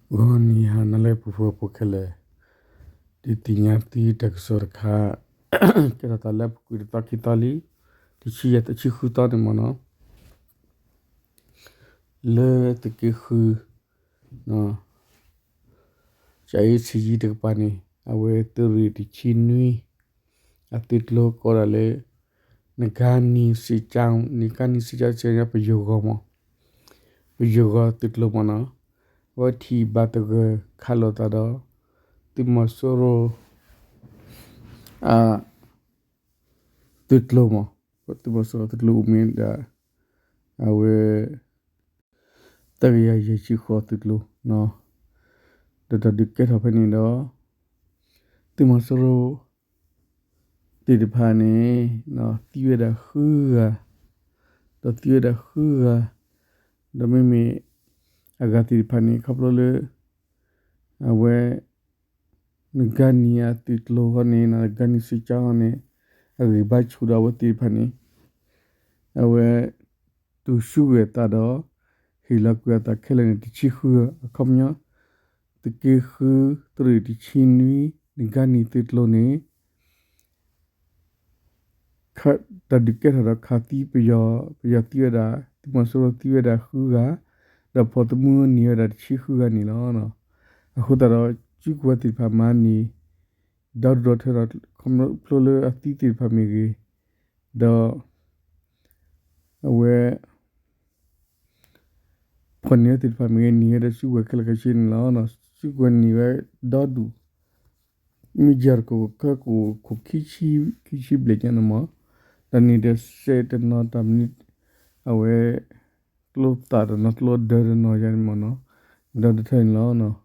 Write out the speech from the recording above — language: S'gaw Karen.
ဂီၤနံၤဟါနၤလၢပှဲၤပှဲၤဖိခဲလၢာ်, ဒုးသ့ၣ်ညါသုတၢ်ကစီၣ်တခါ, ကဲထီၣ်သးလၢအပူၤကွံာ်တသီခံသီလံ, တဆံယဲၢ်သီတဆံဃုသီန့ၣ်မ့ၢ်နီၤ, လၢသုးက့ဃု ကၠၤအ့ဆံးယံတကပၤန့ၣ် အဝဲသုးရ့ၣ်တဆံနွံ အသုးကျိၤကိးဒၣ်လၢ နဂါနံၤစ့ကၠါ, နဂါနံၤစ့ကၠါစ့ၢ်ကီး ပယိၤဂီၤမး, ပယိၤဂီၤသုးကျိၤမ့ၢ်နီၤ, အဝဲထံၣ်ဘၣ်သဂၢၢ်ခးလိာ်သးဒီး သုးမီၤစိရိၤ သုးကျိၤမး, သုးမီၤစိရိၤသုးကျိၤအိၣ်မ့ၢ်ဒၣ် အဝဲ သၢကယၤယဲၢ်ဆံဃိးသုးကျိၤ, ဒီးတၢ်ဒုးကဲထီၣ်ဖဲန့ၣ်ဒီး သုးမီၤစိရိၤ သ့ၣ်တဖၣ်န့ၣ် သံဝဲဒၣ်ဃုဂၤ, ဒီးသံဝဲဒၣ်ဃုဂၤ, ဒီးမ့မ့ၢ် အဂၤသ့ၣ်တဖၣ်န့ၣ် ခီဖျိလၢ အဝဲ နဂါနံၤအသုးကျိၤဃီန့ၣ် နဂါနံၤစ့ကၠါဃီန့ၣ် အဂံၢ်ဘါဆူၣ်ဒီးအဝဲသ့ၣ်တဖၣ်န့ၣ် အဝဲ တူၢ်ဆူၣ်ဂဲၤသးဒီး ဟ့ၣ်လီၤကွံာ်အသးခဲလၢာ်န့ၣ် တဆံဃုဂၤ, အခီပညီ သုးက့ဃု သုးရ့ၣ်တဆံနွံ နဂါနံၤသုးကျိၤန့ၣ် တၢ်ဒုးကဲထီၣ်ဒီးခးသံပယီၤ, ပယီၤသံဝဲဒၣ်, သုးမီၤစိရိၤသံဝဲဒၣ်ဃုဂၤ, ဒီးဖီၣ်သမူန့ၢ်ဝဲဒၣ်တဆံဃုဂၤန့ၣ်လီၤ. အဃိသတးဒီး စုကဝဲၤသ့ၣ်တဖၣ်မၤန့ၢ် ဒီဒူၣ်ဒီထၢဒီး ခီဖျိလၢအသံသ့ၣ်တဖၣ်မ့ၢ်ဂ့ၤ, ဒီး အဝဲ ဖီၣ်န့ၢ်ဝဲသ့ၣ်တဖၣ်မ့ၢ်ဂ့ၤ န့ၢ်ဝဲဒီးစုကဝဲၤခဲလၢာ်ခဲဆ့န့ၣ်လီၤ. စုကဝဲၤန့ၢ်ဝဲဒီဒူၣ် မ့ၢ်ယၤတကခိၣ်ခဲကိၣ်ခိၣ်ခံဆံဘျဲၣ်ညါန့ၣ်မး, ဒီးန့ၢ်ဒီးစဲးတနီၤတၢ်မနုၤ အဝဲ ကျိသၣ်တနီၤ ကျိဒၢတနီၤယါန့ၣ်မးနီၤ, ဒီဒူၣ်ဒီထၢန့ၣ်လီၤ.